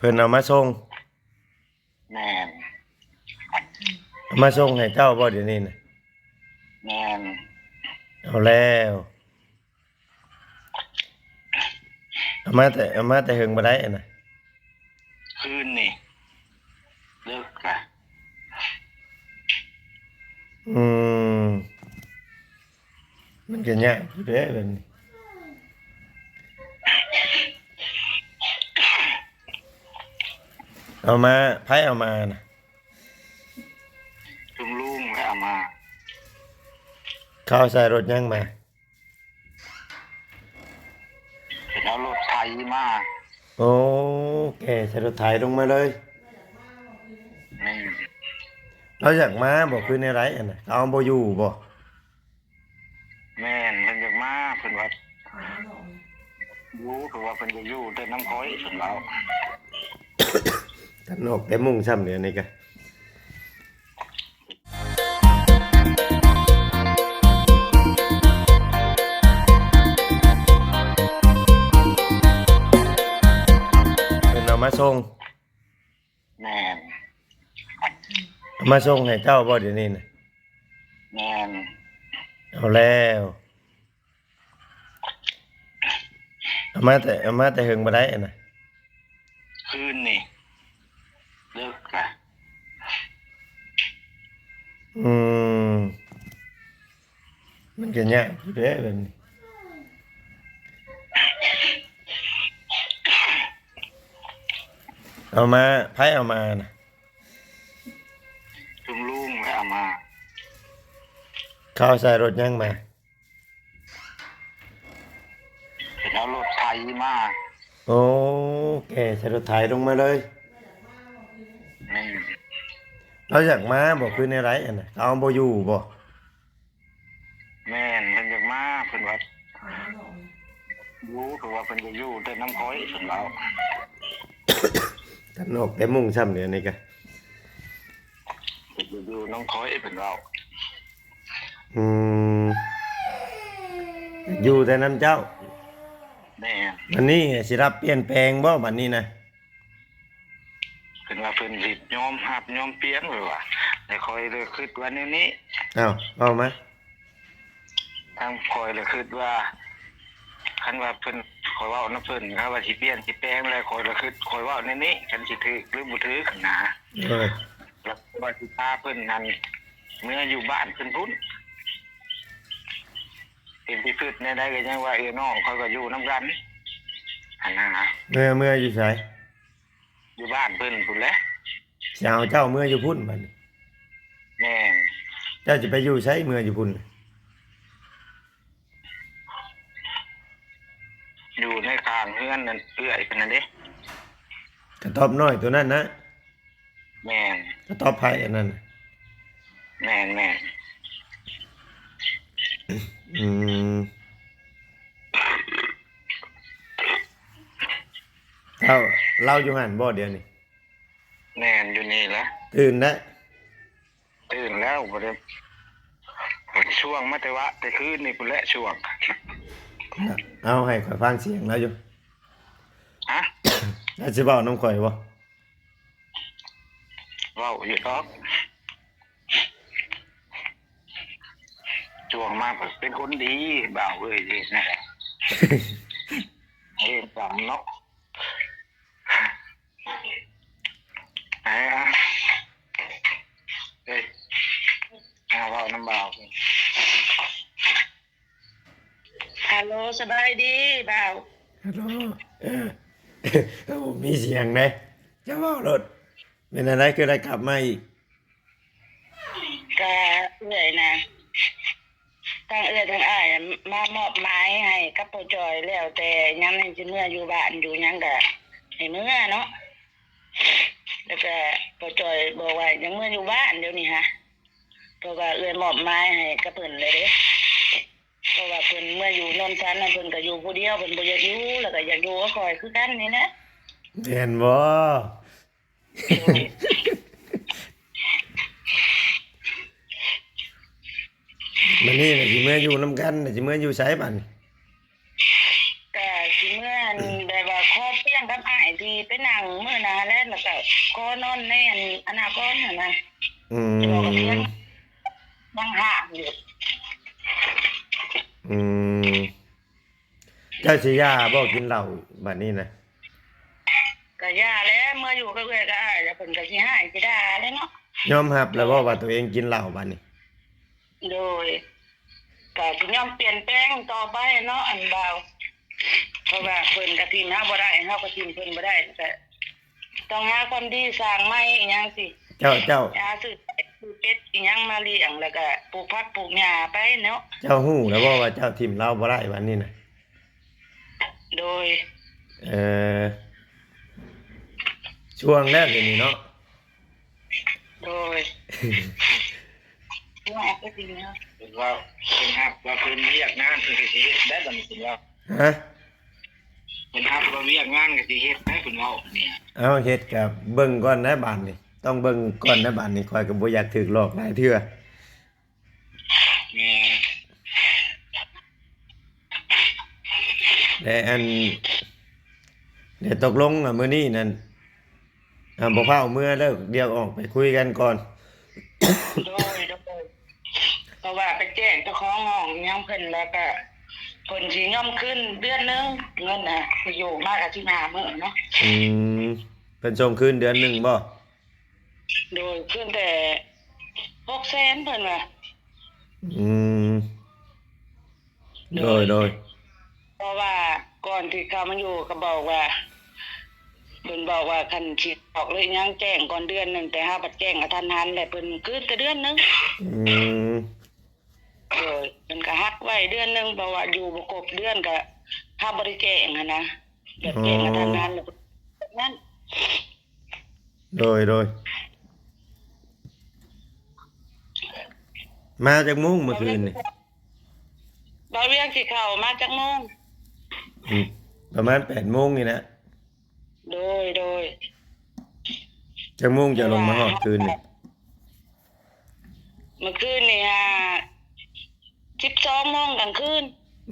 ພິ່ນເອົາມາສົ່ງ? ແມ່ນ. ເອົາມາສົ່ງໃຫ້ເຈົ້າບໍ່ດຽວນີ້ນະ? ແມ່ນ. ເອົາແລ້ວ. ເອົາມາແຕ່ ເອົາມາແຕ່ເຫິງບໍ່ໄດ້ຫັ້ນນະ? ຄືນນີ້ເລິກລະ. ອືມ ມັນກໍຍາກຢູ່ເດ້ແບບນີ້. ເອົາມາ ໃຜເອົາມານະ? ລຸງລຸງແຫຼະເອົາມາ. ເຂົາໃສ່ລົດຫຍັງມາ? ເພິ່ນເອົາລົດໄຖມາ. ໂອ້ ແກ່ໃສ່ລົດໄຖລົງມາເລີຍ. ແມ່ນ. ລາວຢາກມາບໍ່ ຄືແນວໃດຫັ້ນນະ? ເຂົາເອົາບໍ່ຢູ່ບໍ່? ແມ່ນ ເພິ່ນຢາກມາ ເພິ່ນວ່າຢູ່ ເພິ່ນວ່າເພິ່ນຢາກຢູ່ແຕ່ນຳຂ້ອຍ ເພິ່ນເວົ້າ. ກັນອອກແຕ່ມຸ້ງຊ້ຳດຽວນີ້ກະ. ເພິ່ນເອົາມາສົ່ງ? ແມ່ນ. ເອົາມາສົ່ງໃຫ້ເຈົ້າບໍ່ດຽວນີ້ນະ? ແມ່ນ. ເອົາແລ້ວ. ເອົາມາແຕ່ ເອົາມາແຕ່ເຫິງບໍ່ໄດ້ຫັ້ນນະ? ຄືນນີ້ເລິກລະ. ອືມ ມັນກໍຍາກຢູ່ເດ້ແບບນີ້. ເອົາມາ ໃຜເອົາມານະ? ລຸງລຸງແຫຼະເອົາມາ. ເຂົາໃສ່ລົດຫຍັງມາ? ເຂົາເອົາລົດໄຖມາ. ໂອ້ ແກ່ໃສ່ລົດໄຖລົງມາເລີຍ. ແມ່ນ. ລາວຢາກມາບໍ່ ຄືແນວໃດຫັ້ນນະ? ເຂົາເອົາບໍ່ຢູ່ບໍ່? ແມ່ນ ເພິ່ນຢາກມາ ເພິ່ນວ່າຢູ່ ເພິ່ນວ່າເພິ່ນຢາກຢູ່ແຕ່ນຳຂ້ອຍ ເພິ່ນເວົ້າ. ກັນອອກແຕ່ມຸ້ງຊ້ຳດຽວນີ້ກະ. ເພິ່ນຢາກຢູ່ນຳຂ້ອຍ ເພິ່ນເວົ້າ. ອືມ ຢູ່ແຕ່ນຳເຈົ້າ. ແມ່ນ. ບັດນີ້ຊິຮັບປ່ຽນແປງບໍ່ບັດນີ້ນະ? ເພິ່ນວ່າເພິ່ນຊິຍອມຮັບຍອມປ່ຽນ ເພິ່ນວ່າ ແຕ່ຂ້ອຍເລີຍຄິດວ່າແນວນີ້. ອ້າວ ເວົ້າມາ. ທາງຂ້ອຍເລີຍຄິດວ່າ ຄັນວ່າເພິ່ນ ຂ້ອຍເວົ້ານຳເພິ່ນ ຄັນວ່າຊິປ່ຽນຊິແປງແລ້ວ ຂ້ອຍເລີຍຄິດ ຂ້ອຍເວົ້າແນວນີ້ ຄັນຊິຖືກຫຼືບໍ່ຖືກຫັ້ນນະ. ໂດຍ. ແລ້ວຂ້ອຍຊິພາເພິ່ນນັ້ນ ເມືອຢູ່ບ້ານເພິ່ນພຸ້ນ. ເປັນທີ່ຄິດແນວໃດກໍຍັງວ່າ ເອື້ອຍນ້ອງຂ້ອຍກໍຢູ່ນຳກັນຫັ້ນນະ. ເມືອ ເມືອຢູ່ໃສ? ຢູ່ບ້ານເພິ່ນພຸ້ນແຫຼະ. ຊິເອົາເຈົ້າເມືອຢູ່ພຸ້ນບັດນີ້? ແມ່ນ. ເຈົ້າຊິໄປຢູ່ໃສເມືອຢູ່ພຸ້ນ? ຢູ່ໃນຂ້າງເຮືອນນັ້ນ ເອື້ອຍເພິ່ນນັ້ນເດ້. ກະຕອບນ້ອຍໂຕນັ້ນນະ? ແມ່ນ. ກະຕອບໄຜ່ອັນນັ້ນ? ແມ່ນໆ. ອືມ ລາວ ລາວຢູ່ຫັ້ນບໍ່ດຽວນີ້? ແມ່ນ ຢູ່ນີ້ແຫຼະ. ຕື່ນແລ້ວ? ຕື່ນແລ້ວ ບໍ່ໄດ້ ຊ່ວງມາແຕ່ວະ ແຕ່ຄືນນີ້ພຸ້ນແຫຼະ ຊ່ວງ. ເອົາ ໃຫ້ຂ້ອຍຟັງສຽງລາວຢູ່. ຮະ? ລາວຊິເວົ້ານຳຂ້ອຍບໍ່? ເວົ້າຢູ່ດອກ. ຊ່ວງມາເປັນຄົນດີ ບ່າວເອີຍ ເຮັດແນວໃດ ເຮັດຫຍັງເນາະ. ເອີ ເອີ ເວົ້ານຳບ່າວ. ຮັລໂຫຼ ສະບາຍດີບ່າວ. ຮັລໂຫຼ ເອີ ໂອ້ ມີສຽງເດ້ ເຈົ້າເວົ້າໂລດ. ເປັນແນວໃດ ຄືໄດ້ກັບມາອີກ? ກະເອື້ອຍນະ ທັງເອື້ອຍທັງອ້າຍມາມອບໝາຍໃຫ້ກັບພໍ່ຈ່ອຍແລ້ວ ແຕ່ຍາມນີ້ຊິເມືອຢູ່ບ້ານຢູ່ຫຍັງກະໃຫ້ເມືອເນາະ. ແລ້ວກະພໍ່ຈ່ອຍບອກວ່າຢາກເມືອຢູ່ບ້ານດຽວນີ້ຫະ ເພາະວ່າເອື້ອຍມອບໝາຍໃຫ້ກັບເພິ່ນແລ້ວເດ້. ເພາະວ່າເພິ່ນເມືອຢູ່ນອນສັນນະ ເພິ່ນກະຢູ່ຜູ້ດຽວ ເພິ່ນບໍ່ຢາກຢູ່ ແລ້ວກະຢາກຢູ່ກັບຂ້ອຍຄືກັນນີ້ແຫຼະ. ແມ່ນບໍ່? ໂດຍ. ບັດນີ້ລະຊິເມືອຢູ່ນຳກັນ ລະຊິເມືອຢູ່ໃສບັດນີ້? ກະຊິເມືອ ແບບວ່າຂໍປ່ຽນກັບອ້າຍທີ່ ໄປນັ່ງມື້ໜ້າແລ້ວ ແລ້ວກໍຂໍນອນໃນອັນ ອັນນາກ່ອນຫັ້ນນະ. ອືມ ຈະບອກວ່າເທື່ອນ ຍັງຫ້າມຢູ່. ອືມ ເຈົ້າຊິຢ່າບໍ່ກິນເຫຼົ້າບັດນີ້ນະ? ກໍຢ່າແຫຼະ ເມື່ອຢູ່ກັບເອື້ອຍກັບອ້າຍແລ້ວ ເພິ່ນກໍຊິຮ້າຍຊິດ່າແຫຼະເນາະ. ຍອມຮັບແລ້ວບໍ່ວ່າຕົວເອງກິນເຫຼົ້າບັດນີ້? ໂດຍ ກໍຊິຍອມປ່ຽນແປງຕໍ່ໄປເນາະ ອັນບ່າວ ເພາະວ່າເພິ່ນກໍຖິ້ມເຮົາບໍ່ໄດ້ ເຮົາກໍຖິ້ມເພິ່ນບໍ່ໄດ້ ກໍຕ້ອງຫາຄວາມດີສ້າງໃໝ່ອີ່ຫຍັງຊີ້. ເຈົ້າ ເຈົ້າ ຫາຊື້ໄກ່ຊື້ເປັດອີ່ຫຍັງມາລ້ຽງ ແລ້ວກໍປູກຜັກປູກຫຍ້າໄປເນາະ. ເຈົ້າຮູ້ແລ້ວບໍ່ວ່າເຈົ້າຖິ້ມລາວບໍ່ໄດ້ບັດນີ້ນະ? ໂດຍ ເອີ ຊ່ວງແລ້ວດຽວນີ້ເນາະ. ໂດຍ ວ່າກໍຈິງເນາະ ເພິ່ນວ່າ ເພິ່ນຮັບວ່າເພິ່ນວຽກງານເພິ່ນກໍຊິເຮັດໄດ້ບັດນີ້ ເພິ່ນວ່າ. ຮະ? ເພິ່ນຮັບວ່າວຽກງານກໍຊິເຮັດໄດ້ເພິ່ນເວົ້ານີ້. ເອົາ ເຮັດກໍເບິ່ງກ່ອນນະບາດນີ້ ຕ້ອງເບິ່ງກ່ອນນະບາດນີ້ ຂ້ອຍກໍບໍ່ຢາກຖືກຫຼອກຫຼາຍເທື່ອ. ແມ່ນ ແລະ ອັນ ດຽວຕົກລົງ ອາ ມື້ນີ້ນັ້ນ ອາ ບໍ່ຟ້າວເມືອເດີ ດຽວອອກໄປຄຸຍກັນກ່ອນ. ໂດຍ ໂດຍ ເພາະວ່າໄປແຈ້ງເຈົ້າຂອງຫ້ອງຫຍັງເພິ່ນ ແລ້ວກະເພິ່ນຊິຍອມຄືນເດືອນໜຶ່ງ ເງິນນະ ຊິຢູ່ມາກະສິບຫ້າມື້ເນາະ. ອືມ ເພິ່ນສົ່ງຄືນເດືອນໜຶ່ງບໍ່? ໂດຍ ຄືນແຕ່ຫົກແສນເພິ່ນວ່າ. ອືມ ໂດຍ ໂດຍ ໂດຍ ເພາະວ່າກ່ອນທີ່ເຂົາມາຢູ່ກໍບອກວ່າ ເພິ່ນບອກວ່າຄັນຊິອອກຫຼືຫຍັງແຈ້ງກ່ອນເດືອນໜຶ່ງ ແຕ່ເຮົາພັດແຈ້ງກະທັນຫັນ ແລ້ວເພິ່ນຄືນແຕ່ເດືອນໜຶ່ງ. ອືມ ໂດຍ ເພິ່ນກະຫັກໄວ້ເດືອນໜຶ່ງ ເພາະວ່າຢູ່ບໍ່ຄົບເດືອນ ກະເຮົາບໍ່ໄດ້ແຈ້ງຫັ້ນນະ ແບບແຈ້ງກະທັນຫັນ ອໍ ແລ້ວນັ້ນ. ໂດຍ ໂດຍ ມາຈັກໂມງມື້ຄືນນີ້? ບ່າວວຽງຊິເຂົ້າມາຈັກໂມງ? ອືມ ປະມານແປດໂມງນີ້ແຫຼະ. ໂດຍ ໂດຍ ຈັກໂມງຈະລົງມາຮອດຄືນນີ້? ມື້ຄືນນີ້ຫາ ສິບສອງໂມງກາງຄືນ.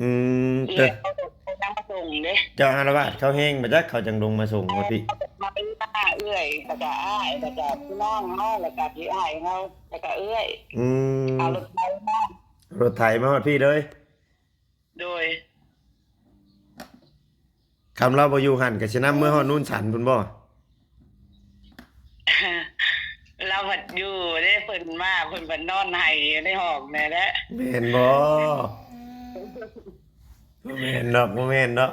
ອືມ ເອີ ເຈົ້າ ເຂົານຳມາສົ່ງເດ້. ເຈົ້າອາລະວາດເຂົາແຮງບໍ່ຈັກ ເຂົາຈັ່ງລົງມາສົ່ງຮອດພີ້. ມາເອື້ອຍ ແລ້ວກະອ້າຍ ແລ້ວກະພີ່ນ້ອງເຮົາ ແລ້ວກະພີ່ອ້າຍເຮົາ ແລ້ວກະເອື້ອຍ. ອືມ ເອົາລົດໄຖມາ. ລົດໄຖມາຮອດພີ້ເລີຍ? ໂດຍ. ຄັນລາວບໍ່ຢູ່ຫັ້ນ ກໍຊິນຳເມືອຮອດໂນນສັນພຸ້ນບໍ່? ລາວພັດຢູ່ເດ້ ເພິ່ນມາ ເພິ່ນພັດນອນໄຫ້ຢູ່ໃນຫ້ອງແດ່ແຫຼະ. ແມ່ນບໍ່? ບໍ່ແມ່ນດອກ ບໍ່ແມ່ນດອກ.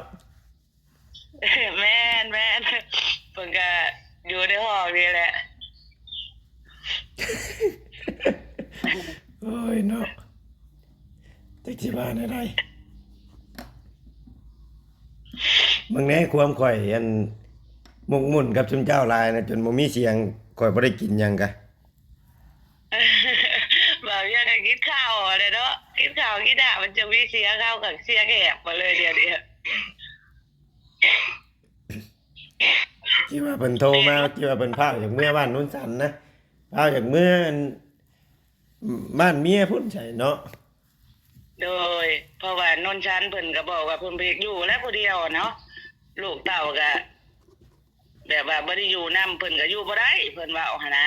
ແມ່ນ ແມ່ນ ເພິ່ນກໍຢູ່ໃນຫ້ອງນີ້ແຫຼະ. ໂອ້ຍເນາະ ຈັກຊິວ່າແນວໃດ. ເບິ່ງແດ່ ຄວາມຂ້ອຍ ອັນ ໝົກໝຸ່ນກັບຊຸມເຈົ້າຫຼາຍນະ ຈົນບໍ່ມີສຽງ ຂ້ອຍບໍ່ໄດ້ກິນຫຍັງກະ. ບ່າວວຽງກໍກິນເຂົ້າຫັ້ນແຫຼະເນາະ ກິນເຂົ້າກິນນ້ຳ ມັນຈະມີສຽງ ເຮົາກໍເສຍແຫບມາເລີຍດຽວນີ້. ທີ່ວ່າເພິ່ນໂທມາ ທີ່ວ່າເພິ່ນພ້າວຢາກເມືອບ້ານໂນນສັນນະ ພ້າວຢາກເມືອ ອັນ ບ້ານເມຍພຸ້ນໃສເນາະ. ໂດຍ ເພາະວ່າໂນນສັນເພິ່ນກໍບອກວ່າເພິ່ນບໍ່ຢາກຢູ່ແລ້ວຜູ້ດຽວເນາະ ລູກເຕົ້າກໍແບບວ່າບໍ່ໄດ້ຢູ່ນຳ ເພິ່ນກໍຢູ່ບໍ່ໄດ້ ເພິ່ນເວົ້າຫັ້ນນະ.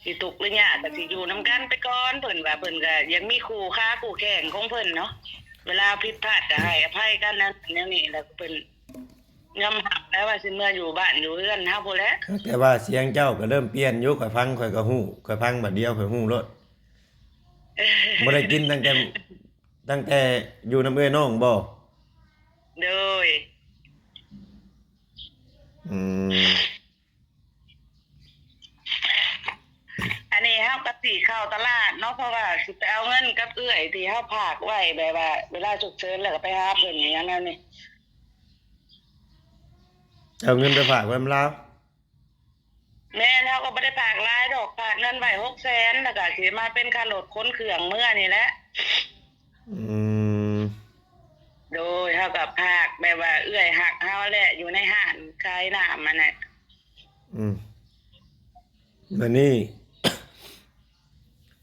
ຊິທຸກຫຼືຍາກກໍຊິຢູ່ນຳກັນໄປກ່ອນ ເພິ່ນວ່າ ເພິ່ນກໍຍັງມີຄູ່ຄາຄູ່ແຂ່ງຂອງເພິ່ນເນາະ ເວລາຜິດພາດກໍໃຫ້ອະໄພກັນ ແນວນັ້ນແນວນີ້ ແລ້ວເພິ່ນຍອມຮັບແລ້ວວ່າຊິເມືອຢູ່ບ້ານຢູ່ເຮືອນເຮົາພຸ້ນແຫຼະ. ແຕ່ວ່າສຽງເຈົ້າກໍເລີ່ມປ່ຽນຢູ່ ຂ້ອຍຟັງຂ້ອຍກໍຮູ້ ຂ້ອຍຟັງບາດດຽວຂ້ອຍຮູ້ໂລດ. ບໍ່ໄດ້ກິນຕັ້ງແຕ່ ຕັ້ງແຕ່ຢູ່ນຳເອື້ອຍນ້ອງບໍ່? ໂດຍ. ອືມ ອັນນີ້ເຮົາກໍຊິເຂົ້າຕະຫຼາດເນາະ ເພາະວ່າຊິໄປເອົາເງິນກັບເອື້ອຍທີ່ເຮົາຝາກໄວ້ ແບບວ່າເວລາສຸກເສີນແລ້ວກໍໄປຫາເພິ່ນອີ່ຫຍັງແນວນີ້. ເອົາເງິນໄປຝາກໄວ້ນຳລາວ? ແມ່ນ ເຮົາກໍບໍ່ໄດ້ຝາກຫຼາຍດອກ ຝາກເງິນໄວ້ຫົກແສນ ແລ້ວກໍຊິມາເປັນຄ່າລົດຂົນເຄື່ອງເມືອນີ້ແຫຼະ. ອືມ ໂດຍ ເຮົາກໍຝາກແບບວ່າເອື້ອຍຮັກເຮົາແຫຼະ ຢູ່ໃນຮ້ານຂາຍນ້ຳຫັ້ນແຫຼະ. ອືມ ບາດນີ້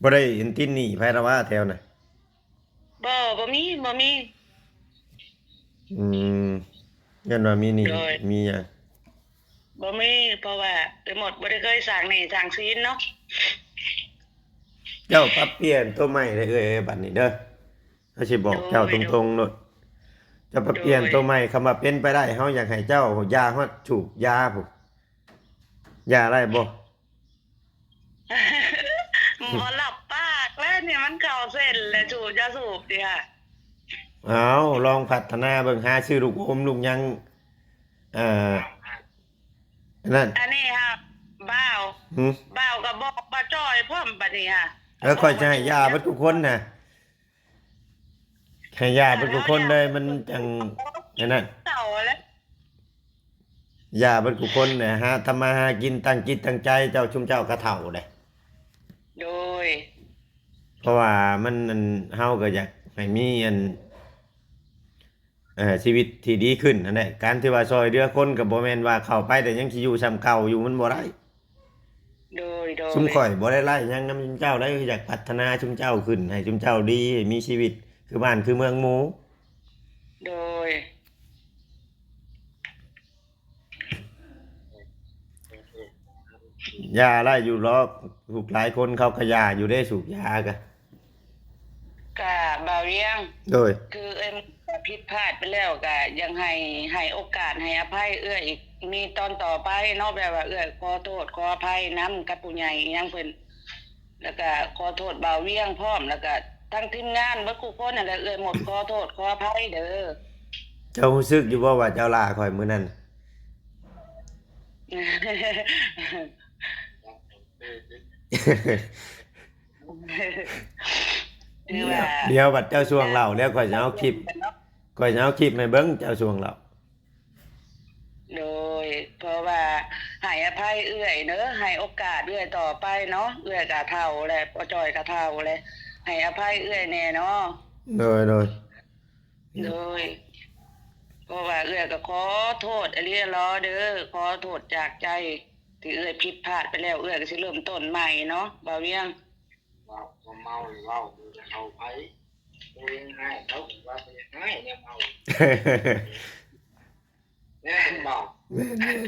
ບໍ່ໄດ້ເຫັນຕິດໜີ້ໃຜລະຫວາແຖວນະ? ບໍ່ ບໍ່ມີ ບໍ່ມີ. ອືມ ຍ້ອນວ່າມີໜີ້ ໂດຍ ມີຫຍັງ? ບໍ່ມີ ເພາະວ່າເອື້ອຍໝົດບໍ່ໄດ້ເຄີຍສ້າງໜີ້ສ້າງສິນເນາະ. ເຈົ້າປັບປ່ຽນໂຕໃໝ່ເດີເອື້ອຍ ບັດນີ້ເດີ. ເຮົາຊິບອກເຈົ້າ ໂດຍ ຕົງໆໂລດ. ເຈົ້າໄປປ່ຽນ ໂດຍ ໂຕໃໝ່. ຄຳວ່າເປັນໄປໄດ້ ເຮົາຢາກໃຫ້ເຈົ້າຢ່າຮອດສູບຢາພຸ້ນ ຢ່າໄດ້ບໍ່? ບໍ່ລັບປາກແລ້ວນີ້ ມັນເຂົ້າເສັ້ນແລ້ວ ສູບ ຢ່າສູບຕິຫາ. ເອົາ ລອງພັດທະນາເບິ່ງ ຫາຊື້ລູກອົມລູກຫຍັງ ເອີ ອັນນັ້ນ ອັນນີ້ຫາ ບ່າວ ຫື? ບ່າວກໍບອກບ່າວຈ້ອຍພ້ອມບັດນີ້ຫາ. ເອີ ຂ້ອຍຈະໃຫ້ຢາເບິດທຸກຄົນນະ ໃຫ້ຢາເບິດທຸກຄົນເລີຍ ມັນຈັ່ງອັນນັ້ນ ເຖົ້າແລ້ວ ຢາເບິດທຸກຄົນນະ ຫາທຳມາຫາກິນ ຕັ້ງຈິດຕັ້ງໃຈ ເຈົ້າ ຊຸມເຈົ້າກໍເຖົ້າແລ້ວ. ໂດຍ ເພາະວ່າມັນ ອັນ ເຮົາກໍຢາກໃຫ້ມີ ອັນ ເອີ ຊີວິດທີ່ດີຂຶ້ນຫັ້ນແຫຼະ. ການທີ່ວ່າຊ່ອຍເຫຼືອຄົນກໍບໍ່ແມ່ນວ່າເຂົ້າໄປແລ້ວຍັງຊິຢູ່ສ່ຳເກົ່າຢູ່ ມັນບໍ່ໄດ້. ໂດຍ ໂດຍ ຊຸມຂ້ອຍບໍ່ໄດ້ໄລ່ຫຍັງນຳຊຸມເຈົ້າໄດ໋ ຢາກພັດທະນາຊຸມເຈົ້າຂຶ້ນ ໃຫ້ຊຸມເຈົ້າດີ ໃຫ້ມີຊີວິດຄືບ້ານຄືເມືອງໝູ່. ໂດຍ ຢ່າໄດ້ຢູ່ດອກ ລູກຫຼາຍຄົນເຂົາກໍຢ່າຢູ່ເດ້ ສູບຢາກະ. ກະບ່າວວຽງ ໂດຍ ຄືເອື້ອຍໝົດຜິດພາດໄປແລ້ວ ກະຍັງໃຫ້ ໃຫ້ໂອກາດ ໃຫ້ອະໄພເອື້ອຍອີກ ມີຕອນຕໍ່ໄປເນາະ ແບບວ່າເອື້ອຍຂໍໂທດຂໍອະໄພນຳກັບຜູ້ໃຫຍ່ອີຫຍັງເພິ່ນ ແລ້ວກະຂໍໂທດບ່າວວຽງພ້ອມ ແລ້ວກະທັງທີມງານເບິດຄູ່ຄົນຫັ້ນແຫຼະ ເອື້ອຍໝົດຂໍໂທດຂໍອະໄພເດີ. ເຈົ້າຮູ້ສຶກຢູ່ບໍ່ວ່າເຈົ້າລາຂ້ອຍມື້ນັ້ນ? ຄືວ່າ ດຽວ ດຽວບັດເຈົ້າຊ່ວງເລົ່າແລ້ວ ຂ້ອຍຈະເອົາຄລິບ ຂ້ອຍຈະເອົາຄລິບໃຫ້ເບິ່ງ ເຈົ້າຊ່ວງເລົ່າ. ໂດຍ ເພາະວ່າໃຫ້ອະໄພເອື້ອຍເດີ ໃຫ້ໂອກາດເອື້ອຍຕໍ່ໄປເນາະ ເອື້ອຍກະເຖົ້າແລ້ວ ພໍ່ຈ້ອຍກະເຖົ້າແລ້ວ ໃຫ້ອະໄພເອື້ອຍແດ່ເນາະ. ໂດຍ ໂດຍ ໂດຍ ເພາະວ່າເອື້ອຍກໍຂໍໂທດອີ່ຫຼີຫຼໍເດີ ຂໍໂທດຈາກໃຈ ທີ່ເອື້ອຍຜິດພາດໄປແລ້ວ ເອື້ອຍກໍຊິເລີ່ມຕົ້ນໃໝ່ເນາະ ບ່າວວຽງ. ເວົ້າ ເວົ້າເມົາເວົ້າ ບໍ່ຢາກເອົາໃຜ ບໍ່ຢາກຮ້າຍ ເຂົາກໍວ່າບໍ່ຢາກຮ້າຍແນວເມົາ ແມ່ນບໍ່? ແມ່ນ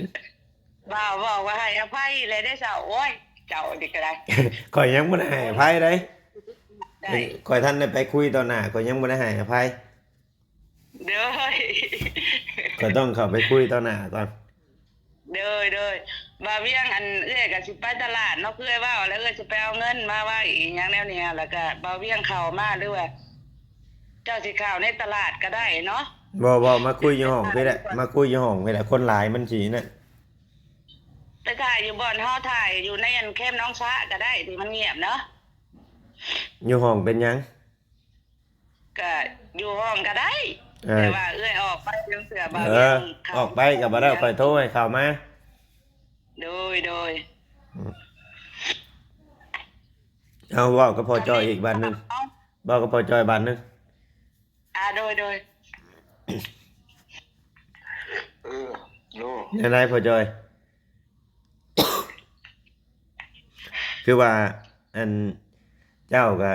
ໆ ບ່າວບອກວ່າໃຫ້ອະໄພແລ້ວເດ້ເຈົ້າ. ໂອ້ຍ ເຈົ້ານີ້ກໍໄດ້ ຂ້ອຍຍັງບໍ່ໄດ້ໃຫ້ອະໄພເດ້ ໄດ້ ຂ້ອຍທັນໄດ້ໄປຄຸຍຕໍ່ໜ້າ ຂ້ອຍຍັງບໍ່ໄດ້ໃຫ້ອະໄພ. ໂດຍ ຂ້ອຍຕ້ອງເຂົ້າໄປຄຸຍຕໍ່ໜ້າກ່ອນ. ໂດຍ ໂດຍ ບ່າວວຽງ ອັນ ເອື້ອຍກໍຊິໄປຕະຫຼາດເນາະ ຄືເອື້ອຍເວົ້າ ແລ້ວເອື້ອຍຊິໄປເອົາເງິນມາໄວ້ອີ່ຫຍັງແນວນີ້ ແລ້ວກໍບ່າວວຽງເຂົ້າມາ ຫຼືວ່າເຈົ້າຊິເຂົ້າໃນຕະຫຼາດກໍໄດ້ເນາະ. ບໍ່ ບໍ່ ມາຄຸຍຢູ່ຫ້ອງພີ້ແຫຼະ ມາຄຸຍຢູ່ຫ້ອງພີ້ແຫຼະ ຄົນຫຼາຍມັນຊິນັ້ນ. ໄປຖ່າຍຢູ່ບ່ອນເຮົາຖ່າຍຢູ່ໃນ ອັນ ແຄມໜອງສະກໍໄດ້ ທີ່ມັນງຽບເນາະ. ຢູ່ຫ້ອງເປັນຫຍັງ? ກະຢູ່ຫ້ອງກະໄດ້ ເອີ ແຕ່ວ່າເອື້ອຍອອກໄປຈັ່ງເທື່ອ ບ່າວວຽງ ເອີ ເຂົ້າ ອອກໄປກະບໍ່ໄດ້ ຂ້ອຍໂທໃຫ້ເຂົ້າມາ. ໂດຍ ໂດຍ ອືມ ເອົາ ເວົ້າກັບພໍ່ຈ້ອຍອີກບາດໜຶ່ງ ເວົ້າກັບພໍ່ຈ້ອຍບາດໜຶ່ງ. ອ່າ ໂດຍ ໂດຍ ເອີ ໂລ ແນວໃດພໍ່ຈ້ອຍ? ຄືວ່າ ອັນ ເຈົ້າກະ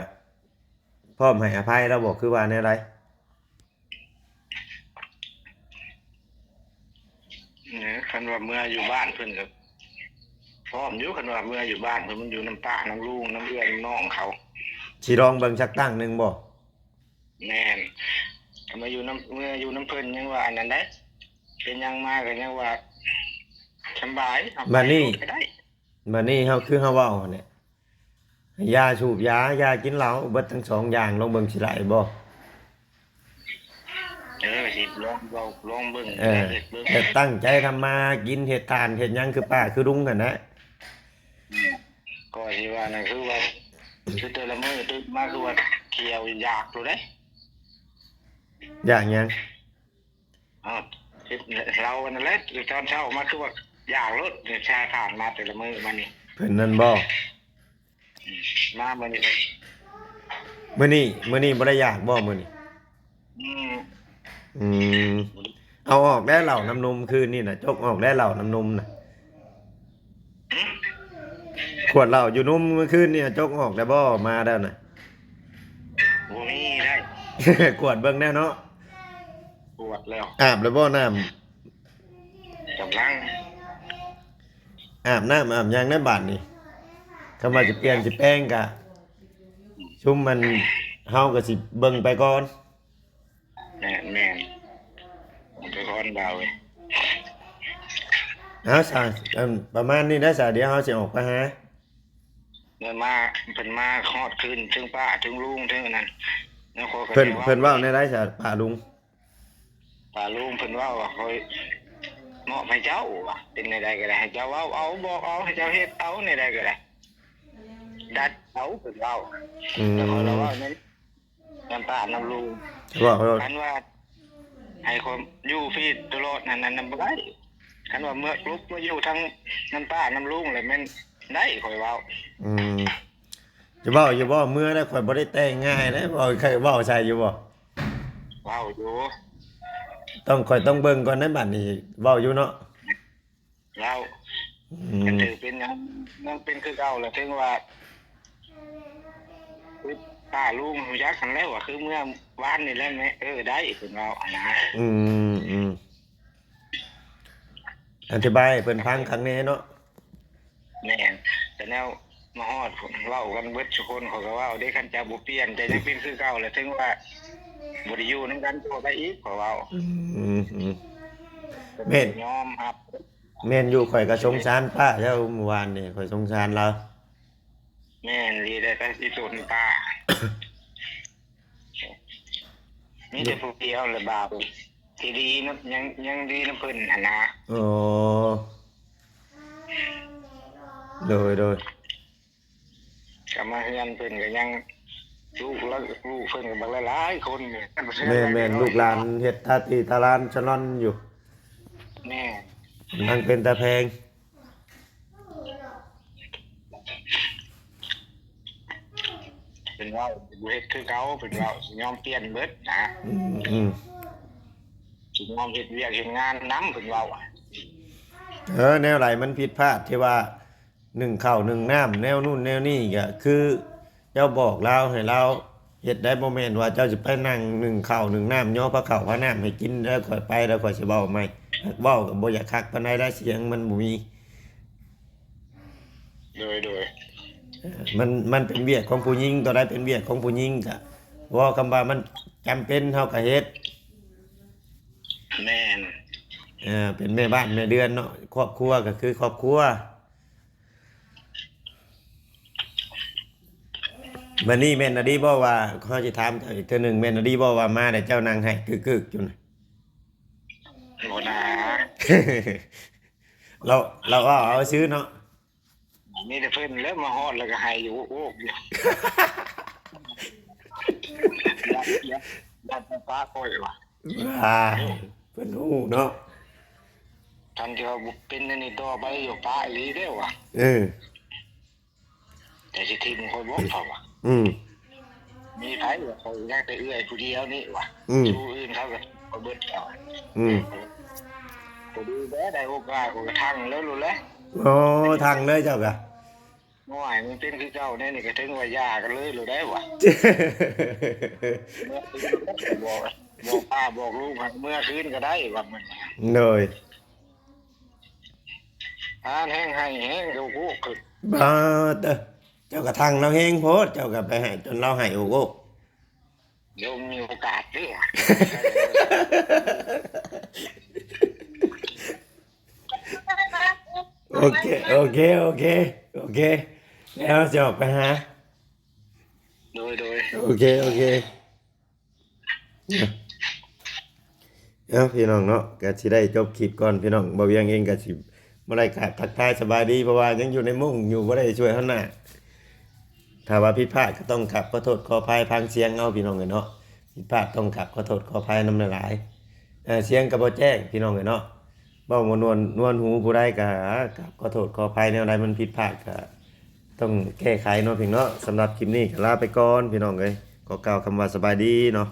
ພ້ອມໃຫ້ອະໄພລາວບໍ່ ຄືວ່າແນວໃດ? ເອີ ຄັນວ່າເມືອຢູ່ບ້ານເພິ່ນກະພ້ອມຢູ່ ຄັນວ່າເມືອຢູ່ບ້ານເພິ່ນ ມັນຢູ່ນຳປ້ານຳລຸງ ນຳເອື້ອຍນຳນ້ອງເຂົາ. ຊິລອງເບິ່ງຈັກຕັ້ງໜຶ່ງບໍ່? ແມ່ນ ຄັນມາຢູ່ນຳ ເມືອຢູ່ນຳເພິ່ນຍັງວ່າອັນນັ້ນໄດ໋ ເປັນຫຍັງມາກໍຍັງວ່າສຳບາຍ ເຮົາໄປໂລດກໍໄດ້. ບາດນີ້ ບາດນີ້ເຮົາ ຄືເຮົາເວົ້າຫັ້ນແຫຼະ ຢ່າສູບຢາ ຢ່າກິນເຫຼົ້າ ເບິດທັງສອງຢ່າງ ລອງເບິ່ງຊິໄດ້ບໍ່? ເອີ ຊິລອງເວົ້າ ລອງເບິ່ງ ເອີ ເຮັດເບິ່ງ ແຕ່ຕັ້ງໃຈທຳມາຫາກິນ ເຮັດທານເຮັດຫຍັງຄືປ້າຄືລຸງຫັ້ນນະ. ອືມ ກໍຊິວ່ານັ້ນ ຄືວ່າ ຄືແຕ່ລະມື້ຕື່ນມາ ຄືວ່າຂຽວຢາກໂລດເດ້. ຢາກຫຍັງ? ອ້າວ ເຮັດ ເຮົານັ້ນແຫຼະ ຕອນເຊົ້າມາຄືວ່າຢາກໂລດ ຊາທານມາແຕ່ລະມື້ມານີ້. ເພິ່ນນັ້ນບໍ່? ອືມ ມາມື້ນີ້ ມື້ນີ້ ມື້ນີ້ບໍ່ໄດ້ຢາກບໍ່ມື້ນີ້? ອືມ ອືມ ເອົາອອກແດ່ເຫຼົ້ານ້ຳນົມ ຄືນນີ້ນະ ຈົກອອກແດ່ເຫຼົ້ານ້ຳນົມນະ. ຂວດເຫຼົ້າຢູ່ນົມມື້ຄືນນີ້ ຈົກອອກແດ່ບໍ່? ມາແລ້ວນະ ບໍ່ມີໄດ໋. ກວດເບິ່ງແດ່ເນາະ. ກວດແລ້ວ. ອາບແລ້ວບໍ່ນ້ຳ? ກຳລັງ ອາບນ້ຳອາບຫຍັງໃນບາດນີ້ ຄຳວ່າຊິປ່ຽນຊິແປງກະ ຊຸມມັນ ເຮົາກໍຊິເບິ່ງໄປກ່ອນ. ແມ່ນໆ ເບິ່ງໄປກ່ອນບ່າວເອີຍ. ເອົາຊະ ອັນ ປະມານນີ້ແຫຼະຊະ ດຽວເຮົາຊິອອກໄປຫາ. ເພິ່ນມາ ເພິ່ນມາຮອດຄືນ ເຖິງປ້າເຖິງລຸງເຖິງອັນນັ້ນ ແລ້ວຂ້ອຍກໍ ເພິ່ນ ໄດ້ເວົ້າ ເພິ່ນເວົ້າແນວໃດຊະ ປ້າລຸງ? ປ້າລຸງເພິ່ນເວົ້າວ່າ ຂ້ອຍມອບໃຫ້ເຈົ້າວ່າ ເປັນແນວໃດກໍໄດ້ ໃຫ້ເຈົ້າເວົ້າເອົາ ບອກເອົາ ໃຫ້ເຈົ້າເຮັດເອົາ ແນວໃດກໍໄດ້ ດັດເອົາ ເພິ່ນເວົ້າ. ອືມ ແລ້ວຂ້ອຍລະເວົ້າແນວ ນຳປ້ານຳລຸງ ເວົ້າໂລດ ຄັນວ່າໃຫ້ຂ້ອຍຢູ່ພີ້ຕະຫຼອດນັ້ນ ອັນນັ້ນບໍ່ໄດ້ ຄັນວ່າເມືອ ລຸກມາຢູ່ທາງນຳປ້ານຳລຸງແລ້ວແມ່ນໄດ້ ຂ້ອຍເວົ້າ. ອືມ ຈະເວົ້າຢູ່ບໍ່? ເມືອແລ້ວ ຂ້ອຍບໍ່ໄດ້ແຕ່ງງ່າຍເດ້ ເວົ້າ ເວົ້າໃສ່ຢູ່ບໍ່? ເວົ້າຢູ່ ຕ້ອງ ຂ້ອຍຕ້ອງເບິ່ງກ່ອນໃນບາດນີ້ ເວົ້າຢູ່ເນາະ. ເວົ້າ ອືມ ຄັນຖືເປັນຫຍັງ ຍັງເປັນຄືເກົ່າລະ ເຖິງວ່າປ້າລຸງຮູ້ຈັກຫັ້ນແຫຼະວ່າ ຄືເມື່ອວານນີ້ແຫຼະແມ່ ເອີ ໄດ້ ເພິ່ນເວົ້າຫັ້ນນະ. ອືມ ອືມ ອະທິບາຍໃຫ້ເພິ່ນຟັງຄັກແນ່ເນາະ. ແມ່ນ ແຕ່ແນວມາຮອດ ເວົ້າກັນເບິດຊຸຄົນ ເຂົາກໍເວົ້າເດ້ ຄັນເຈົ້າບໍ່ປ່ຽນ ເຈົ້າຍັງເປັນຄືເກົ່າລະ ເຖິງວ່າບໍ່ໄດ້ຢູ່ນຳກັນຕໍ່ໄປອີກ ເຂົາເວົ້າ. ອືມ ອືມ ແມ່ນ ຍອມຮັບ. ແມ່ນຢູ່ ຂ້ອຍກໍສົງສານປ້າເຈົ້າ ມື້ວານນີ້ຂ້ອຍສົງສານລາວ. ແມ່ນ ດີແລ້ວ ໄປຊິຕົນປ້າ ມີແຕ່ຜູ້ດຽວລະບາບ ທີ່ດີນຳ ຍັງ ຍັງດີນຳເພິ່ນຫັ້ນນະ. ໂອ້ ໂດຍ ໂດຍ. ກໍມາເຮືອນເພິ່ນກໍຍັງ ລູກລະ ລູກເພິ່ນກໍບັກຫຼາຍໆຄົນ. ແມ່ນໆ ລູກຫຼານເຮັດຕາຕີຕາລານຊະລອນຢູ່. ແມ່ນ ກຳລັງເປັນຕາແພງ. ເພິ່ນເວົ້າ ບໍ່ເຮັດຄືເກົ່າ ເພິ່ນເວົ້າ ຊິຍອມປ່ຽນເບິດນະ. ອືມ ອືມ ຊິຍອມເຮັດວຽກເຮັດງານນຳ ເພິ່ນເວົ້າ. ເອີ ແນວໃດມັນຜິດພາດທີ່ວ່າ ໜຶ້ງເຂົ້າໜຶ້ງນ້ຳ ແນວນັ້ນແນວນີ້ ກໍຄືເຈົ້າບອກລາວໃຫ້ລາວເຮັດໄດ້. ບໍ່ແມ່ນວ່າເຈົ້າຊິໄປນັ່ງໜຶ້ງເຂົ້າໜຶ້ງນ້ຳ ຍໍພາເຂົ້າພານ້ຳໃຫ້ກິນ ແລ້ວຂ້ອຍໄປ ແລ້ວຂ້ອຍຊິເວົ້າໃໝ່. ເວົ້າກໍບໍ່ຢາກຄັກປານໃດ ແລ້ວສຽງມັນບໍ່ມີ. ໂດຍ ໂດຍ ມັນ ມັນເປັນວຽກຂອງຜູ້ຍິງ ຕົວໃດເປັນວຽກຂອງຜູ້ຍິງ ກໍເວົ້າຄຳວ່າມັນຈຳເປັນ ເຮົາກໍເຮັດ. ແມ່ນ ເອີ ເປັນແມ່ບ້ານແມ່ເຮືອນເນາະ ຄອບຄົວກໍຄືຄອບຄົວ. ບັດນີ້ແມ່ນອີ່ຫຼີບໍ່ວ່າ ເຮົາຊິຖາມເຈົ້າອີກເທື່ອໜຶ່ງ ແມ່ນອີ່ຫຼີບໍ່ວ່າມາແລ້ວເຈົ້ານັ່ງໄຫ້ກຶກໆຢູ່ນະ? ບໍ່ນາ ລາວ ລາວເວົ້າເອົາຊື່ເນາະ. ມີແຕ່ເພິ່ນແຫຼະມາຮອດແລ້ວກໍໄຫ້ຢູ່ໂອກໆຢູ່. ຢາກ ຢາກ ຢາກປະປະຂ້ອຍວ່າ ວ້າຍ ເພິ່ນຮູ້ເນາະ. ຄັນທີ່ວ່າບໍ່ເປັນອັນນີ້ຕໍ່ໄປ ຢ່າປະອີ່ຫຼີເດີ້ວ່າ. ເອີ ແຕ່ຊິຖິ້ມຂ້ອຍບໍ່ ເຂົາວ່າ. ອືມ ມີໃຜວ່າ ຂ້ອຍຍັງແຕ່ເອື້ອຍຜູ້ດຽວນີ້ວ່າ. ອືມ ຜູ້ອື່ນເຂົາກໍເບິດແລ້ວ. ອືມ ກໍດີແລ້ວ ໄດ້ໂອກາດ ຂ້ອຍກໍທັງເລີຍໂລດແຫຼະ. ໂອ້ ທັງເລີຍເຈົ້າກະ. ໂອ້ຍ ມັນເປັນຄືເກົ່າແນວນີ້ ກໍເຖິງວ່າຢ່າກັນເລີຍໂລດໄດ້ຫວາ. ບອກ ບອກປ້າບອກລຸງໃຫ້ເມືອຄືນກໍໄດ້ວ່າ. ໂດຍ ອ່ານແຮງໃຫ້ແຮງໂອກໆຂຶ້ນ. ບາດເອີ ເຈົ້າກໍທັງລາວແຮງໂພດ ເຈົ້າກໍໄປໃຫ້ຈົນລາວໄຫ້ໂອກໆ. ດຽວມີໂອກາດເດີ້. ໂອເຄ ໂອເຄ ໂອເຄ ໂອເຄ ແລ້ວເຮົາຊິອອກໄປຫາ. ໂດຍ ໂດຍ ໂອເຄ ໂອເຄ. ເອົ້າ ພີ່ນ້ອງເນາະ ກະຊິໄດ້ຈົບຄລິບກ່ອນພີ່ນ້ອງ. ບ່າວວຽງເອງກະຊິບໍ່ໄດ້ກາບທັກທາຍສະບາຍດີ ເພາະວ່າຍັງຢູ່ໃນມຸ້ງຢູ່ ບໍ່ໄດ້ຊ່ວຍເຮົາໜ້າ. ຖ້າວ່າຜິດພາດກໍຕ້ອງກາບຂໍໂທດຂໍອະໄພ ຟັງສຽງເອົາພີ່ນ້ອງເອີຍເນາະ. ຜິດພາດຕ້ອງກາບຂໍໂທດຂໍອະໄພນຳຫຼາຍໆ. ເອີ ສຽງກໍບໍ່ແຈ້ງພີ່ນ້ອງເອີຍເນາະ. ເວົ້າບໍ່ນວນ ນວນຫູຜູ້ໃດກໍກາບຂໍໂທດຂໍອະໄພ ແນວໃດມັນຜິດພາດກໍຕ້ອງແກ້ໄຂເນາະພີ່ນ້ອງເນາະ. ສຳລັບຄລິບນີ້ກໍລາໄປກ່ອນພີ່ນ້ອງເອີຍ. ຂໍກ່າວຄຳວ່າສະບາຍດີເນາະ.